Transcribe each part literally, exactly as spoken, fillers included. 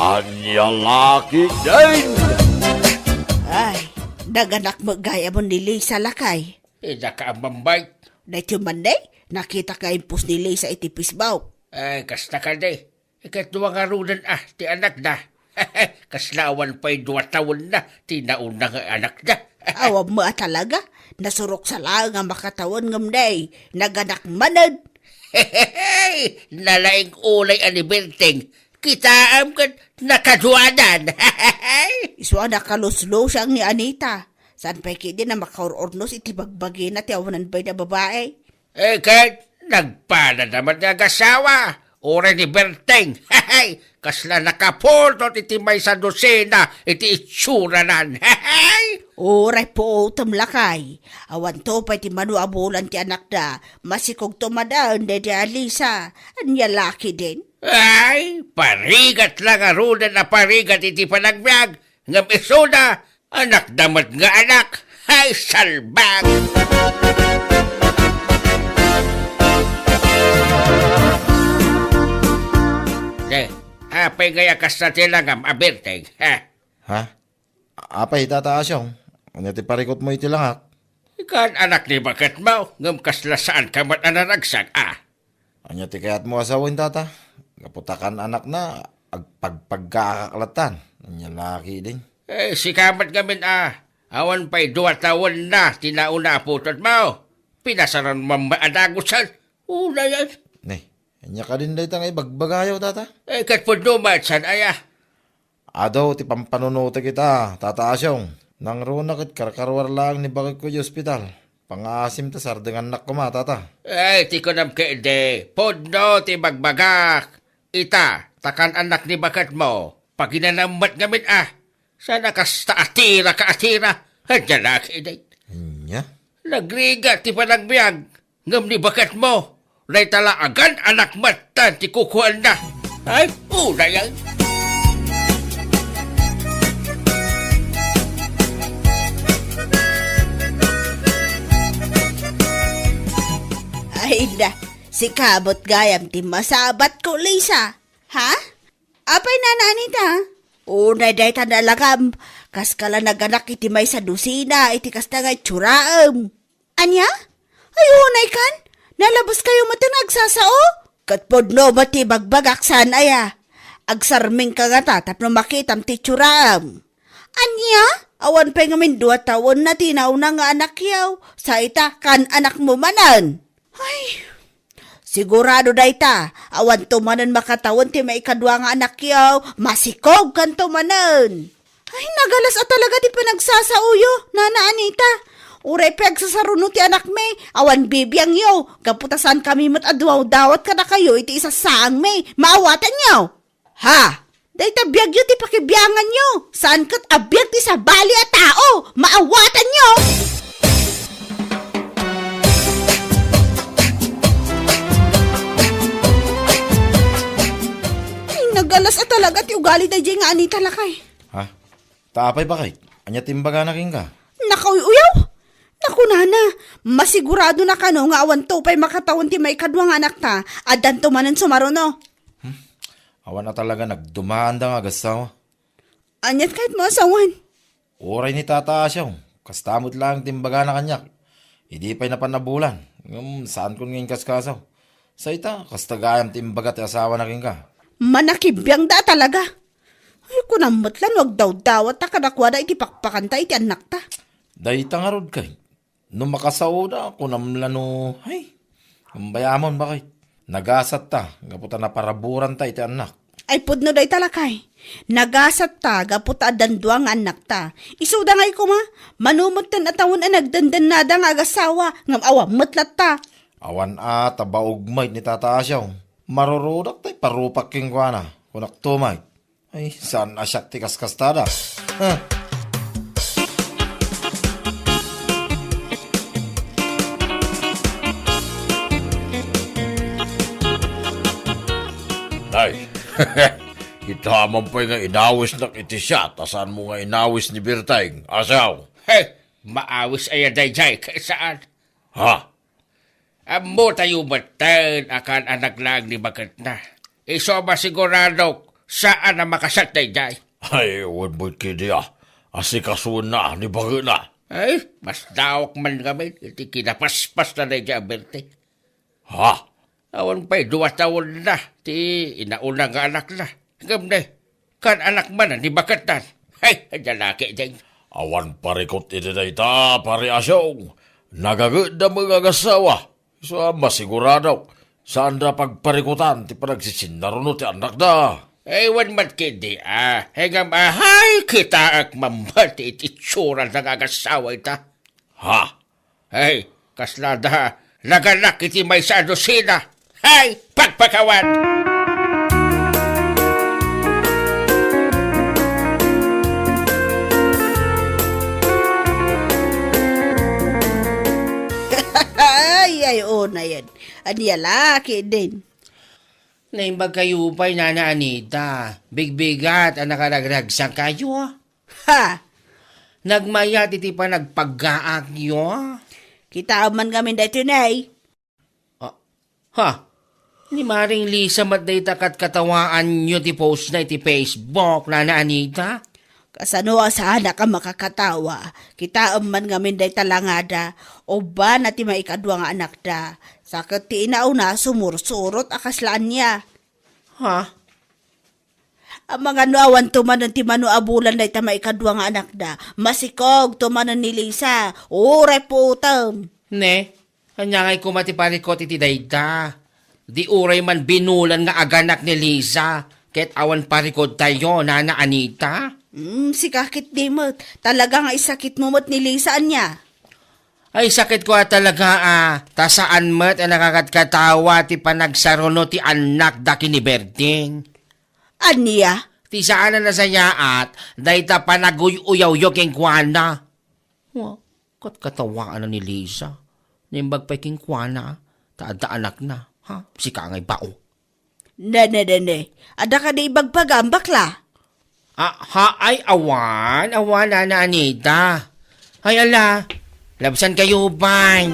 Ania la ketdin? Ay, naganak met gayam ni Lisa, lakay. Ida ka a mambay. Daytoy man, day, nakitak nga impos ni Lisa iti Facebook. Ay, kasta kadi. Ikadua ngaruden a ti anakda. Kasla awan pay dua tawenna ti nauna nga anakda. Awan met a talaga. Nasurok sa laeng a makatawen ngem, day, naganak manen. Nalaing unay a ni Berteng. Kitaem ket nakaduanan. Isu a nakaluslusang ni Anita. Saan pay ketdin a makaur-urnos iti bagbagina ti awanan bay a babai? Eh, ket nagpalada met nga agasawa, uray ni Berteng. Kasla nakapultot iti maysa dosina iti itsuranan. Uray puotem, lakay. Awanto pay ti mano a bulan ti anakda, masikogto manen daydi a Lisa. Ania la ketdin? Ay, parigat la ngaruden a parigat iti panagbiag, ngem isuda, anakda met nga anak. Ay, salbag! Eh, apay ngay a kasta ti langam a Berteng, ha? Ha? Apay, Tata Asyong? Ania ti parikutmo iti langak? Ikan anak ni baketmo, ngem kasla saanka met a naragsak, a? Ania ti kayatmo a sawen, Tata? Gapu ta kan anakna, agpagpagkaakak lattan. Ania la ketdin? Eh, sika met ngamin a, awan pay dua tawenna ti nauna a putotmo. Pinasaran man a dagusen. Unayen. Ne, ania kadin dayta nga ibagbagayo, Tata? Eh, ket pudno met, saan aya? Adu ti pampanunotek ita, Tata Asyong. Nangruna ket karkaruar laeng ni baketko iti ospital. Pangaasim ta sardengannak koma, Tata. Ay, ti kunam ketdi, pudno ti bagbagak. Ita, ta kan anak ni baketmo, paginanam met ngamin a. Saan a kasta a tira ka a tira, ania la ketdi. Ania? Nagrigat ti panagbiag, ngem ni baketmo, dayta la agan-anak met ti kukuaenna. Ay, unayen. Ay, na, sika met gayam ti masabatko, Lisa. Ha? Apay, Nana Anita? Unay dayta nga langam, kaska la naganak iti maysa dosina iti kasta nga itsuraem. Ania? Ay, unay kan? Nalabaskayo met nga agsasao? Ket pudno met ti ibagbagak, saan aya? Agsarmingka ngata tapno makitam ti itsuraem. Ania? Awan pay ngamin dua tawenna ti nauna nga anakyo. Sa ita, kan-anakmo manen. Ay, sigurado dayta, awanto manen makatawen ti maikadua nga anakyo, masikogkanto manen. Ay, nagalas a talaga ti panagsasaoyo, Nana Anita. Uray pay agsasaruno ti anakmi, awan bibiangyo, gapu ta saankami met a dumawdawat kadakayo iti isasaangmi. Maawatanyo! Ha? Dayta biagyo ti pakibianganyo. Saan ket a biag ti sabali a tao. Maawatanyo! Ay, nagalas a talaga ti ugali daydiay nga Anita, lakay. Ha? Ta apay, baket? Ania ti imbagana kenka? Nakauy-uyaw! Nakunana, masigurado na kano nga awanto pay makatawen ti maikadua nga anakta, addanto manen sumaruno. Hmm? Awan a talaga nagdumaanda nga agassawa. Aniat kayatmo a sawen? Uray ni Tata Asyong, kasta met laeng ti imbagana kaniak. Idi pay napan a bulan, ngem saankon nga inkaskaso. Sa ita, kasta gayam ti imbaga ti asawana kenka. Manakibiangda a talaga. Ay, kunam met la no agdawdawat ta kadakuada iti pakpakanta iti annakta. Dayta ngarud kay, no makasaoda, kunam la no, ay, ambayamon, baket. Nagasat ta, gapu ta naparaburan ta iti annak. Ay, pudno dayta, lakay. Nagasat ta, gapu ta addan dua nga annak ta. Isuda ngay koma, mano metten a tawen a nagdendennada nga agasawa, ngem awan met latta. Awan a, ta baog met ni Tata Asiaw. Marurudak tay parupak kenkuana, kunak to met. Ay, saan a siak ti kaskastada? Ah. Nay, kita man pay nga inawisnak iti siak, ta saanmo nga inawis ni Berteng, Asiaw. He, maawis aya daydiay, ket saan? Ha? Ammotayo metten a kan-anak laeng ni baketna. Isu a masiguradok, saan a makasat daydiay. Ay, wen met ketdi a, asikasuenna ni baketna. Ay, masdaawak man ngamin iti kinapaspasna daydiay a Berting. Ha? Awan pay dua tawenna ti inauna nga anakna. Ngem ne, kaan-anak manen ni baketnan. Hay, adda laki deng. Awan parikut iti dayta, Pari Asiong. Nagagedda met nga agassawa. Isu a masiguradok, saanda pagparikutan ti panagsisinnarno ti annakda. Ay, wen met ketdi a. Hay ngem, ahay, kitaek man met ti itsura da nga agassawa ita. Ha? Ay, kasla da, naganak iti maysa a dosina. Hay, pagpakawan! Ay, ay, unayen. Ania la ketdin? Naimbag kayo pay, Nana Anita. Bigbigat a nakaragragsak kayo. Ha? Nagmayat iti panagpaggaakyo. Kitaem man ngamin daytoy, Nay. Ah, ha? Ni Maring Lisa met dayta katkatawaanyo ti postna iti Facebook, Nana Anita? Kasano a saanak a makakatawa? Kitaem man ngamin dayta langada. Ubbana ti maikadua nga anakda. Sa ket ti inauna, sumursurot a kasla ania. Ha? Amangan no awanto manen ti mano a bulan dayta maikadua nga anakda. Masikogto manen ni Lisa. Uray puotem. Ne, ania ngay koma ti parikut iti dayta? Di uray man binulan nga aganak ni Lisa, ket awan parikodtayo, Nana Anita? Mm, sika ketdi met. Talaga nga isakitmo met ni Lisa, ania? Ay, sakitko a talaga a, ta saan met a nakakatkatawa ti panagsaruno ti annakda ken ni Berting. Ania? Ti saan a nasayaat, dayta panaguy-uyawyo kenkuana. Wa, katkatawaanna ni Lisa. Naimbag pay kenkuana, ta adda anakna. Ha? Sika ngay bao. Ne, ne, ne, ne. Adda kadi ibagbagam, bakla? Ah, ha, ay, awan, awan, Nana Anita. Ay, ala, labsan kayo, bay.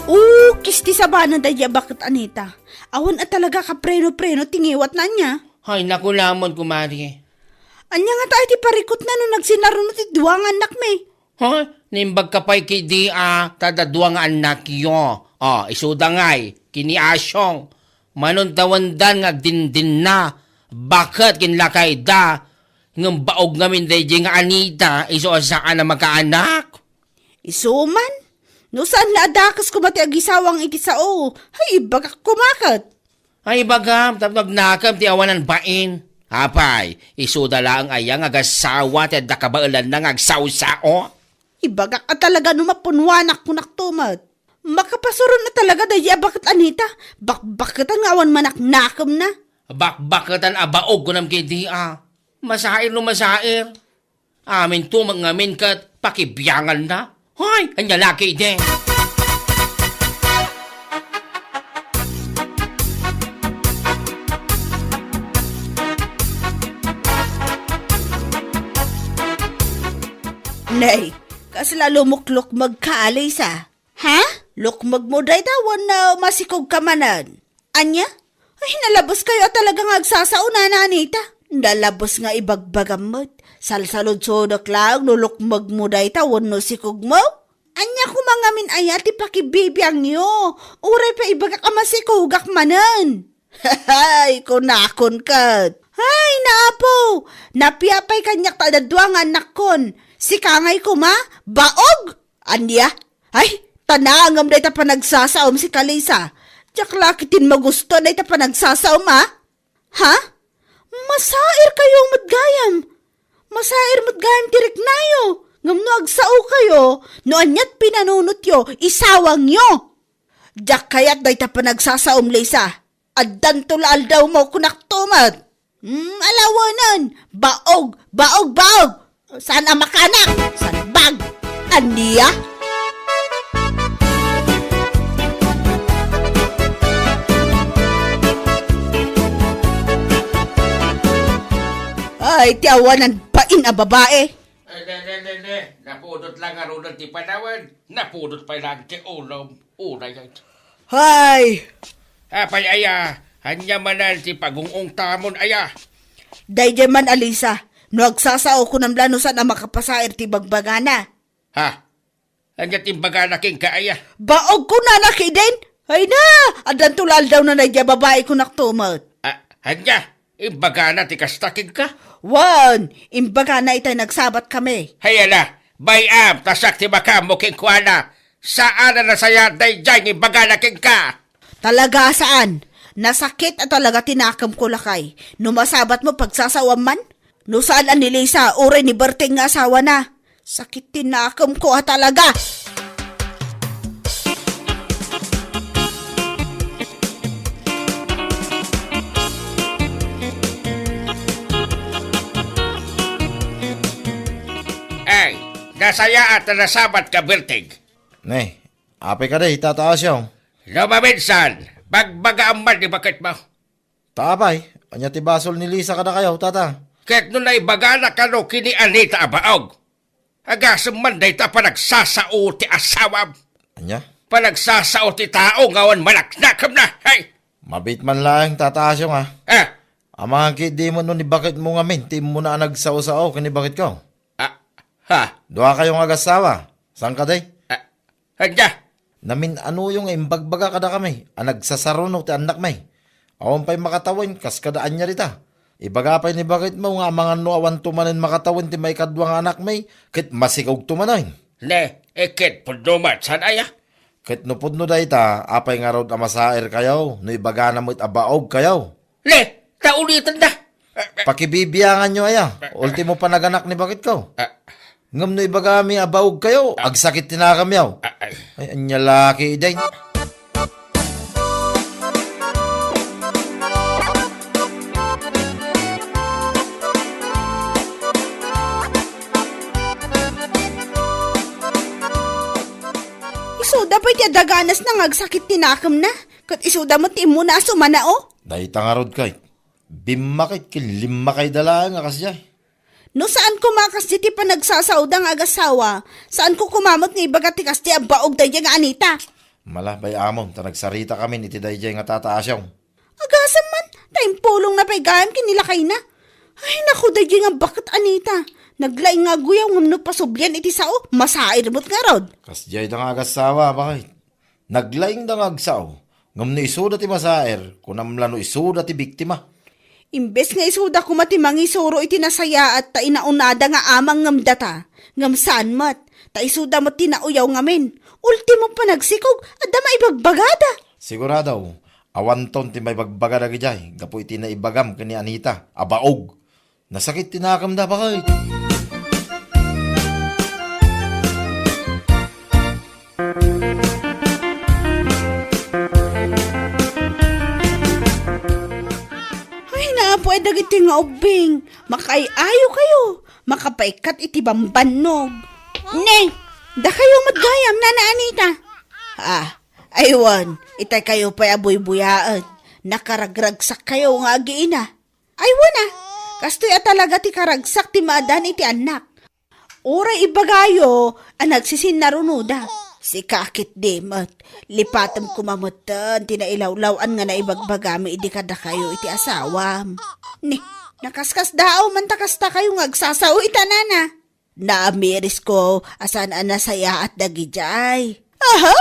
Ukis ti sabanan daydi a baket, Anita. Awan a talaga kapreno-preno ti ngiwatna ania. Ay, naku lamon, kumari. Ania ngata ti parikutna no nagsinaruno ti dua nga annakmi? Ha? Naimbagka pay ketdi a, ta adda dua nga annakyo. O, isuda ngay, ken ni Asiong. Manon tawendan nga agdindinna, baket ken lakayda. Ngem baog ngamin daydi nga Anita, isu a saan a makaanak. Isu man? No saan la a dakes koma ti agisawang iti sao, ay, ibagak koma ket. Ay, ibagam, tapno agnakem ti awanan bain. Apay, isuda laeng aya nga agasawa ti adda kabaelanna nga agsao-sao? Ibagak a talaga no mapunwanak, kunakto met. Makapasuron a talaga daydi a baket, Anita. Bakbaketan nga awan manaknakemna. Bakbaketan a baog, kunam ketdi a. Masair no masair. Aminto met ngamin ket pakibianganna. Hay, ania la ketdi? Nay, kasla lumuklukmegka, Alisa. Ha? Lukmegmo dayta wenno masikogka manen? Ania? Ay, nalabeskayo a talaga nga agsasao, Nana Anita. Nalabes nga ibagbagam met. Salsaludsodek laeng no lukmegmo dayta wenno sikogmo? Ania koma ngamin aya ti pakibibiangyo? Uray pay ibagak a masikogak manen. Hay, kunakon ket. Hay, naapo! Napia pay kaniak ta adda dua nga annakkon. Sika ngay koma? Baog? Ania? Ay, ta nangem dayta panagsasaom, sika, Lisa. Diak la ketdin magusto dayta panagsasaom, a? Ha? Masairkayo met gayam. Masair met gayam ti riknayo. Ngem no agsaokayo, no aniat pinanunotyo, isawangyo. Diak kayat dayta panagsasaom, Lisa. Addanto la aldawmo, kunakto met. Hmm, alawenen. Baog, baog, baog. Saan a makaanak? Salbag. Ania? Ay, ti awanan bain a babae. Ay, Ne, ne, ne, ne. Napudot lang ngaruden ti panawen. Napudot pay lang ti ulom. Unay ay. Hay! Apay aya, ania manen ti pagung-ungtamon aya? Daydiay man a Lisa, no agsasao, kunam la no saan a makapasair ti bagbagana. Ha? Ania ti imbagana kenka aya? Baog kunana kidin? Ay na, addanto la aldawna daydiay a babai kunak to met. Ah, ania? Imbagana ti kasta kenka? Wen, imbagana itay nagsabat kami. Hay ala, bay-am, ta siak ti makaammo kenkuana. Saan a nasayaat daydiay nga imbagana kenka. Talaga a saan. Nasakit a talaga ti nakemko lakay. No masabat met, pagsasaoam man? No saan a ni Lisa, uray ni Berting nga asawana. Sakit ti nakemko a talaga. Ay, nasayaat a nasabatka, Berting. Ne, apay kadi, Tata Asyong? No maminsan, bagbagaam man ti baketmo. Ta apay, ania ti basol ni Lisa kadakayo, Tata? Ket no naibagana kano ken ni Anita a baog, agasem man dayta a panagsasao ti asawam. Ania? Panagsasao ti tao nga awan manaknakemna. Hay! Mabiit man laeng, Tata Asyong, a. Ah! Amangan ketdi met no ni baketmo ngamin ti immuna a nagsao-sao ken ni baketko. Ah, ha? Duakayo nga agassawa. Saan kadi? Ah, ania? Namin-anoyo nga imbagbaga kadakami a nagsasaruno ti annakmi. Awan pay makatawen kas kada ania dita. Ibaga pay ni baketmo nga amangan no awanto manen makatawen ti maikadua nga anakmi ket masikogto manen. Ne, iket pudno met, saan aya? Ket no pudno dayta, apay ngarud a masairkayo no ibagana met a baogkayo? Ne, ta ulitenda. Pakibibianganyo aya. Ultimo panaganak ni baketko. Ah. Ngem no ibagami a baogkayo, ah, agsakit ti nakemyo. Ah, ay. Ay, ania la ketdin. Isuda pay ti adaganasna nga agsakit ti nakemna, ket isuda met ti immuna a sumanao. Dayta ngarud, kay, bimmakit ken limmakayda laeng a kasdiay. No saan koma a kasdi ti panagsasaoda nga agassawa, saanko koma met nga ibaga ti kasdi a baog daydiay nga Anita. Mala, bay-amon, ta nagsarita kamin iti daydiay nga Tata Asyong. Agasem man, ta impulongna pay gayam ken ni lakayna. Ay, naku, daydiay nga baket Anita. Naglaing nga aguyaw ngem no pasublian iti sao, masair met ngarud. Kasdiayda nga agassawa, bakit? Naglaingda nga agsao, ngem no isuda ti masair, kunam la no isuda ti biktima. Imbes nga isuda koma ti mangisuro iti nasayaat ta inaunada nga amang ngem data, ngem saan met, ta isuda met ti nauyaw ngamin. Ultimo panagsikog, adda maibagbagada. Sigurado, awanton ti maibagbaga dagidiay gapu iti naibagam ken ni Anita a baog. Nasakit ti nakemda, bakit? Ay, naapo ay dagiti nga ubbing. Makaay-ayo kayo. Makapaikkat iti bambannog. Ne, dakayo met gayam, Nana Anita. Ah, aywan, itay kayo pay a buybuyaen. Nakaragragsak kayo nga agiina. Ay, wen a, kastoy a talaga ti karagsak ti maaddaan iti annak. Uray ibagayo a nagsisinnarunoda. Sika ketdi met, lipatem koma metten ti nailawlaw-an nga naibagbagami idi kadakayo iti asawam. Ni, nakaskasdaaw man ta kasta kayo nga agsasao ita, Nana. Naamirisko a saan a nasayaat dagidiay. Aha?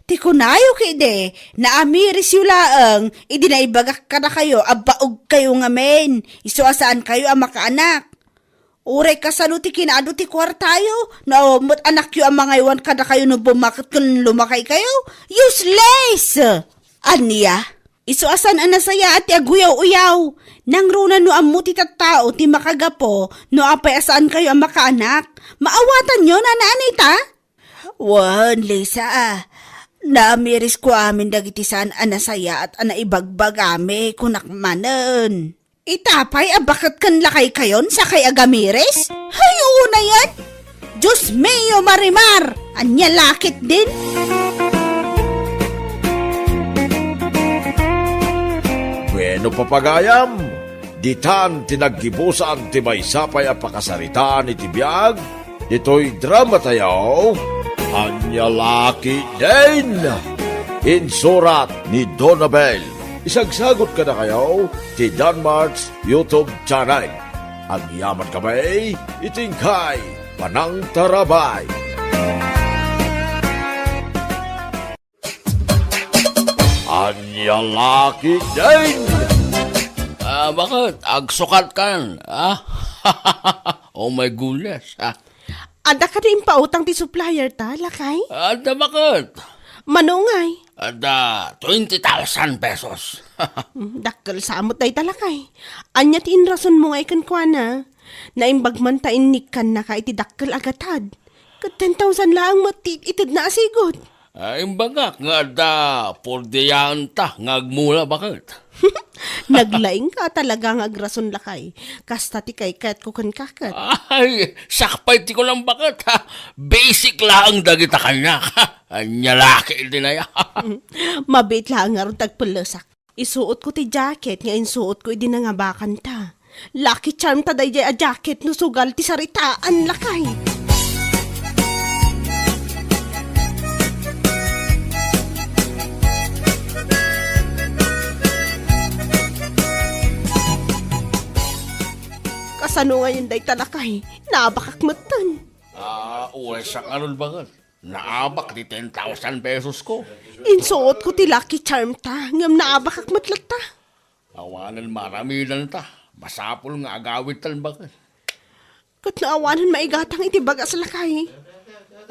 Ti kunayo ketdi, naamirisyo laeng idi naibagak kadakayo a baogkayo ngamin, isu a saankayo a makaanak. Uray kasano ti kinaadu ti kuartayo, no awan met anakyo a mangaywan kadakayo no bummaket ken lumakaykayo? Useless! Ania? Isu a saan a nasayaat ti aguyaw-uyaw. Nangruna no ammo ti tattao ti makagapu no apay a saankayo a makaanak. Maawatanyo, Nana Anita? Wen, Lisa, a. Naamirisko amin dagiti saan a nasayaat a naibagbagami, kunak manen. Ita pay a baket ken lakaykayon sakay agamiris? Hay, unayan! Dios mio, Marimar! Ania la ketdin? Bueno, papagayam, ditan ti naggibusan ti maysa pay a pakasaritaan iti biag, Ditoy drama tayo, Ania La Ketdin. Insurat ni Donabel. Isagsagot kadakayo ti Danmart's YouTube channel. Agyaman kami iti inkay panangtarabay. Ania La Ketdin! Ah, baket? Agsukat kan, ah? Oh my goodness, ah. Adda kadi impautang ti supplier ta, lakay? Adda, baket? Mano ngay? Adda twenty thousand pesos. Hmm, dakkel sa met dayta, lakay. Ania ti inrasonmo ngay kenkuana? Naimbag man ta innikkannaka iti dakkel a gatad. Ket ten thousand laeng met ti itedna a sigud. Ah, imbagak nga adda pordiaanta nga agmula, baket? Naglaingka talaga nga agrason, lakay. Kasta ti kaykayatko kenka ket. Ay, siak pay ti kunam, baket, ha? Basic laeng dagita kaniak. Ania La Ketdin aya. Mabiit laeng ngarud ti agpellesak. Isuotko ti jacket nga insuotko idi nangabakanta. Lucky charm ta daydiay a jacket no sugal ti saritaan, lakay. Kasano ngayen dayta, lakay? Naabakak metten. Ah, uray siak ngarud, baket. Naabak ti ten thousand pesos ko. Insuotko ti lucky charm ta, ngem naabakak met latta. Awanen maaramidanta. Masapul nga agawidtan, baket. Ket no awanen maigatang iti bagas, lakay?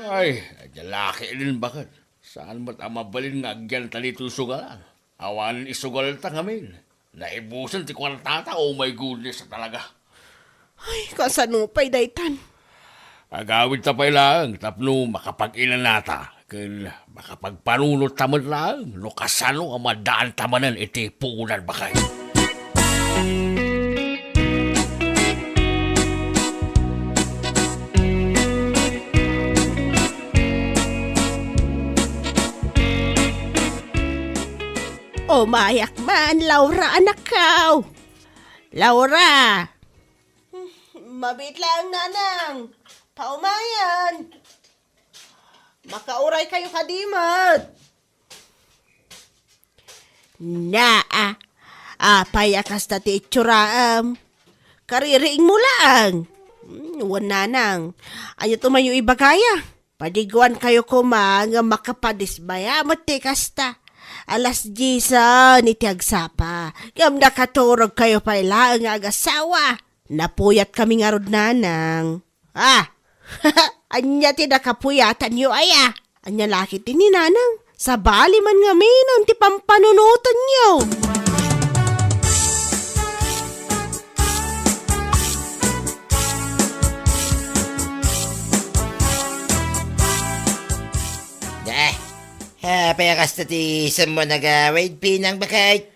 Ay, adda La Ketdin, baket. Saan met a mabalin nga agyanta ditoy sugalan? Awanen isugalta ngamin. Naibusen ti kuartata, oh my goodness, talaga. Ay, kasano pay daytan? Agawidta pay laeng tapno makapag-inanata ken makapagpanunotta met laeng no kasano a maddaanta manen iti puonan, baket. Umayak man, Laura, anakko. Laura! Mabiit laeng, nanang. Paumayan. Makauray kayo kadi met. Naa, apay a kasta ti itsuram? Kaririingmo laeng. Hmm, wen, nanang. Ania ti umayo ibagaya? Padiguan kayo koma nga makapadismaya met ti kasta. Alas diesen iti agsapa. Ngem nakaturog kayo pay laeng nga agasawa. Napuyat kami ngarud, nanang. Ah! Ania ti nakapuyatanyo aya? Ania la ketdi ni nanang? Sabali man ngamin ti pampanunotenyo. Da, apay a kasta ti isemmo nga agawid, Pinang, baket?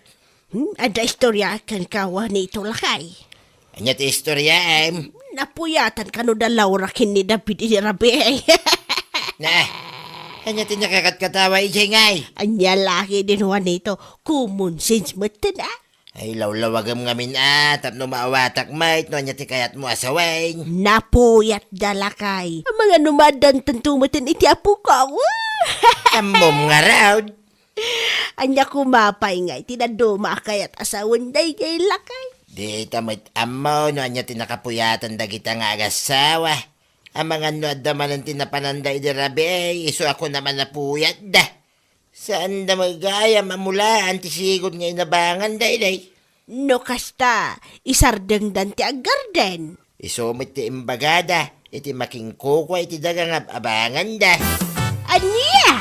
Hmm, adda istorya kenka, Juanito, lakay. Ania ti istoryaem? Napuyatan kano da Laura ken ni David idi rabii. Na, ania ti nakakatkatawa idiay ngay? Ania la ketdin, Juanito, common sense metten, a? Ay, lawlawagem ngamin, a, tapno maawatak met no ania ti kayatmo a sawen. Napuyatda, lakay. Amangan no maaddantanto metten iti apok. Ammom ngarud. Ania koma pay ngay ti dadduma a kayat a sawen daydiay, lakay? Dita met ammo no ania ti nakapuyatan dagita nga agasawa. Amangan no adda manen ti napananda idi rabii, isu a kunam a napuyatda. Saanda met gayam a mulaan ti sigud nga inabanganda idi. No kasta, isardengdan ti aggarden. Isu met ti imbagada iti makinkukua iti daga nga ab-abanganda. Ania?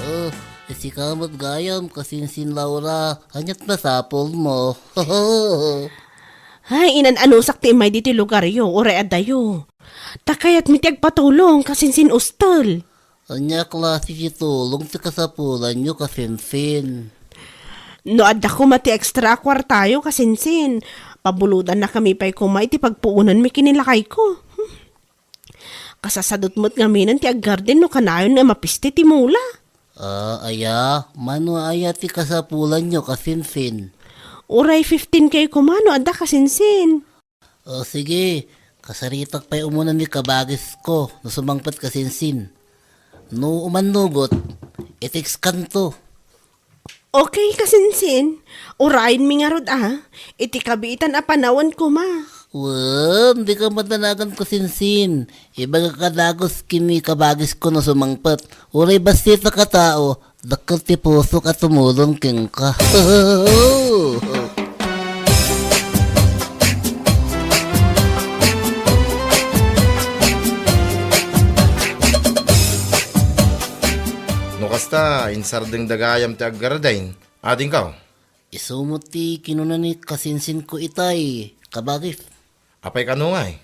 Oh, sika met gayam, kasinsin Laura, ania ti masapulmo? Ay, inan-anusak ti immay ditoy lugaryo, uray addayo. Ta kayatmi ti agpatulong, kasinsin Ustel. Ania a klase ti tulong ti kasapulanyo, kasinsin? No adda koma ti extra a kuartayo, kasinsin, pabulodannakami pay koma iti pagpuonanmi ken ni lakayko. Hmm. Kasasadut met ngaminen ti aggarden no kanayon nga mapiste ti mula. Ah, aya? Mano aya ti kasapulanyo, kasinsin? Uray fifteen K koma no adda, kasinsin. O sige, kasaritak pay umuna ni kabagisko no sumangpet, kasinsin. No umannugot, i-text kanto. Okay, kasinsin. Urayenmi ngarud a, iti kabiitan a panawen koma. Wen, dika madanagan, kasinsin. Ibagak a dagus ken ni kabagisko no sumangpet. Uray bassit a katao, dakkel ti pusok a tumulong kenka. No kasta, insardengda gayam ti aggaradain. Adingkaw? Isu met ti kinuna ni kasinsinko itay, kabagis. Apay kano ngay?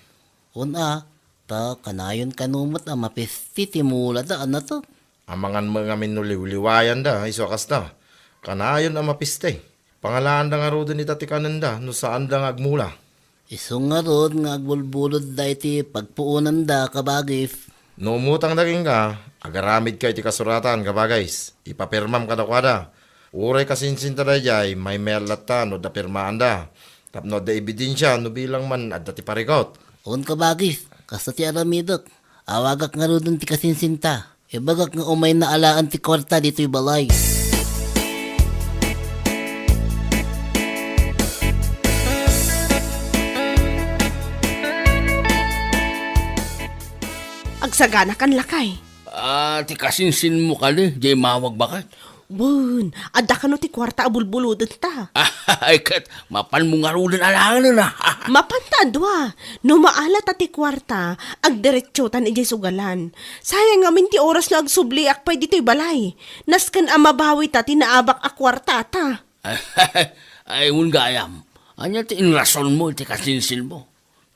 Wen a, ta kanayon kano met a mapisti ti mulada, ania to? Amangan met ngamin no liwliwayanda, isu a kasta. Kanayon a mapisti. Pangalaanda ngaruden ita ti kanenda no saanda nga agmula. Isu ngarud nga agbulbulodda iti pagpuonanda, kabagis. No umutangda kenka, agaramidka iti kasuratan, kabagis. Ipapirmam kadakuada. Uray kasinsinta daydiay, maymayat latta no adda pirmaanda. Tapno adda ebidensia no bilang man adda ti parikut. Wen, kabagis, kasta ti aramidek. Awagak ngaruden ti kasinsinta. Ibagak nga umayna alaen ti kuarta ditoy balay. Agsaganakan, lakay. Ah, ti kasinsinmo kadi, diay mawag baket? Wen, adda kano ti kuarta a bulbulodenta? Ay, ket mapanmo ngaruden alaenen a. Mapanta a dua. No maala ta ti kuarta, agdiretsotan idiay sugalan. Sayang ngamin ti oras no agsubliak pay ditoy balay. Nasken a mabawita ti naabak a kuartata. Ay, wen gayam. Ania ti inrasonmo iti kasinsinmo?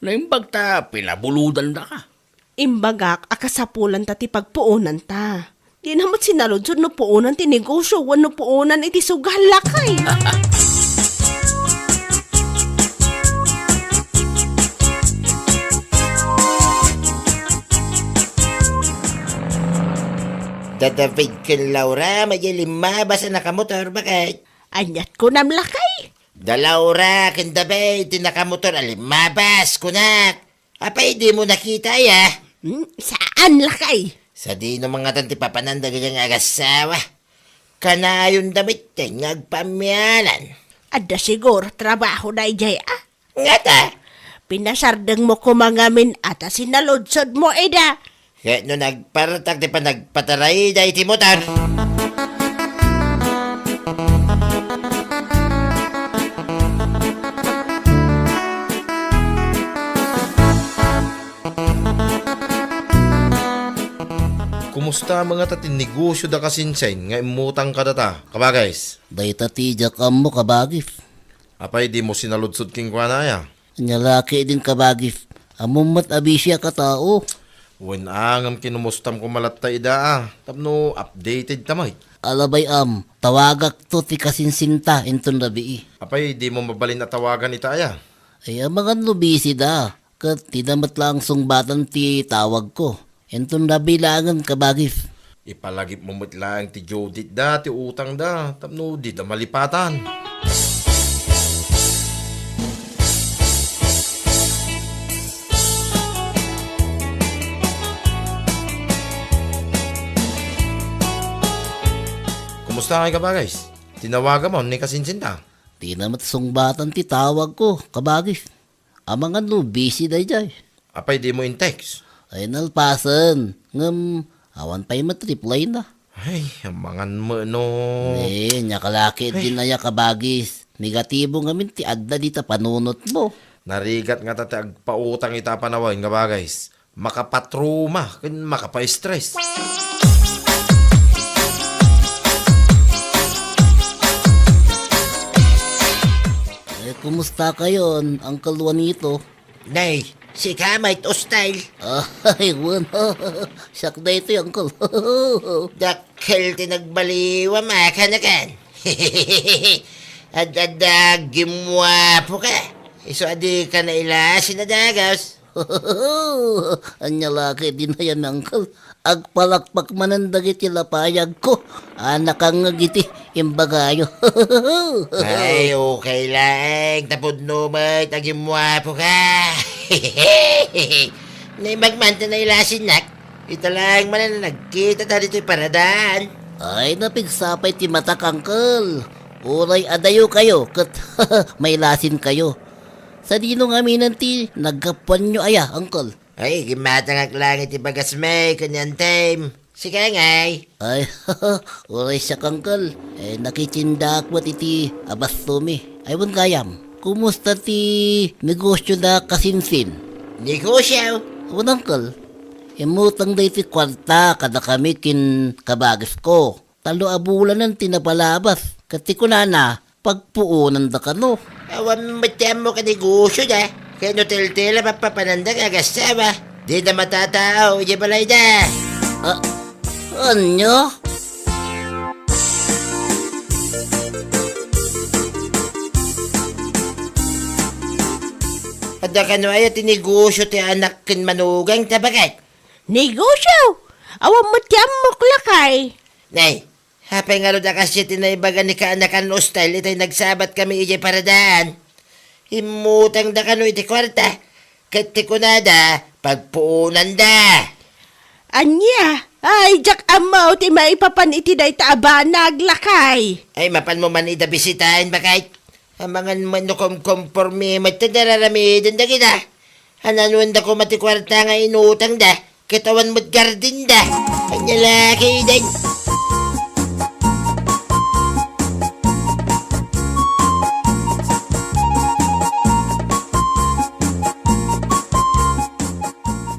Naimbag ta pinabulodandaka. Imbagak a kasapulanta ti pagpuonanta. Dina met sinaludsod no puonan ti negosio wenno puonan iti sugal, lakay. Da David ken Laura, madi limmabas a nakamotor, baket? Aniat kunam, lakay? Da Laura ken David ti nakamotor a limmabas, kunak. Apay dimo nakita, aya? Hmm, saan, lakay? Sadino mangatan ti papananda dagiti nga agasawa? Kanayonda met nga agpamianan. Adda siguro trabaho daydiay a? Ngata? Pinasardengmo koma ngamin a ta sinaludsodmo ida. Ket no nagpartak ti panagpatarayda iti motor. Kumusta met ngata ti negosio da kasinsin nga immutang kadata, kabagis? Dayta ti diak ammo, kabagis. Apay dimo sinaludsod kenkuana, aya? Ania la ketdin, kabagis. Ammom met a busy a katao. Wen a, ngem kinumustam koma latta ida a, tapno updated ta met. Alabay am, tawagakto ti kasinsinta inton rabii. Apay dimo mabalin a tawagan ita, aya? Ay, amangan no busy da, ket dida met laeng sungbatan ti tawagko. Inton rabii laengen, kabagis. Ipalagipmo met laeng ti due date da, ti utang da, tapno dida malipatan. Kumusta ngay, kabagis? Tinawaganmo ni kasinsinta? Dina met sungbatan ti tawagko, kabagis. Amangan no busy daydiay. Apay dimo in-text? Ay, nalpasen. Ngem, awan pay met reply na. Ay, amangan met no. Eh, ania la ketdin, aya, kabagis. Negatibo ngamin ti adda dita panunotmo. Narigat ngata ti agpautang ita a panawen, kabagis. Makapatruma ken makapastress. Eh, kumusta kayon, Uncle Juanito? Nay, sika met, hostile. Ay, wen. Siak daytoy, Uncle. Dakkel ti nagbaliwam a kanakan. Ad-adda gimmuapo ka. Isu a dika naila sinadagas. Ania la ketdin aya, Uncle? Agpalakpak manen dagiti lapayagko. Anak, angngeg iti imbagayo. Ay, okay laeng. Ta pudno met, agimmuapo ka. Naimbag man ti nailasinnak. Ita laeng manen a nagkita ta ditoy paradaan. Ay, napigsa pay ti matak, Uncle. Uray adayo kayo, ket mailasin kayo. Sadino ngamin ti naggapuanyo aya, Uncle? Ay, gimmatangak laeng iti bagasmi ken ni Antem. Sika ngay? Ay, uray siak, Uncle. Eh, nakitindaak met iti abastomi. Ay, wen gayam, kumusta ti negosyo da kasinsin? Negosyo? Wen, Uncle. Immutang da iti kuarta kadakami ken kabagisko. Tallo a bulanen ti napalabas. Ket ti kunana, pagpuonanda kano. Awan met ti ammok a negosyo da. Ket no teltela mappapananda nga agassawa, dida matatao idiay balayda. Ah, ania? Adda kano aya ti negosyo ti anak ken manugangta, baket? Negosyo? Awan met ti ammok, lakay. Nay, apay ngarud a kasdiay ti naibaga ni kaanakan Ustel itay nagsabatkami idiay paradaan? Immutangda kano iti kuarta, ket ti kunada, pagpuonanda. Ania? Ay, diak ammo ti maipapan iti dayta a banag, lakay. Ay, mapanmo man ida bisitaen, baket? Amangan met no kumkompormi met ti nararamiden dagita. Ananuen da koma ti kuarta nga inutangda, ket awan met gardinda. Ania la ketdin?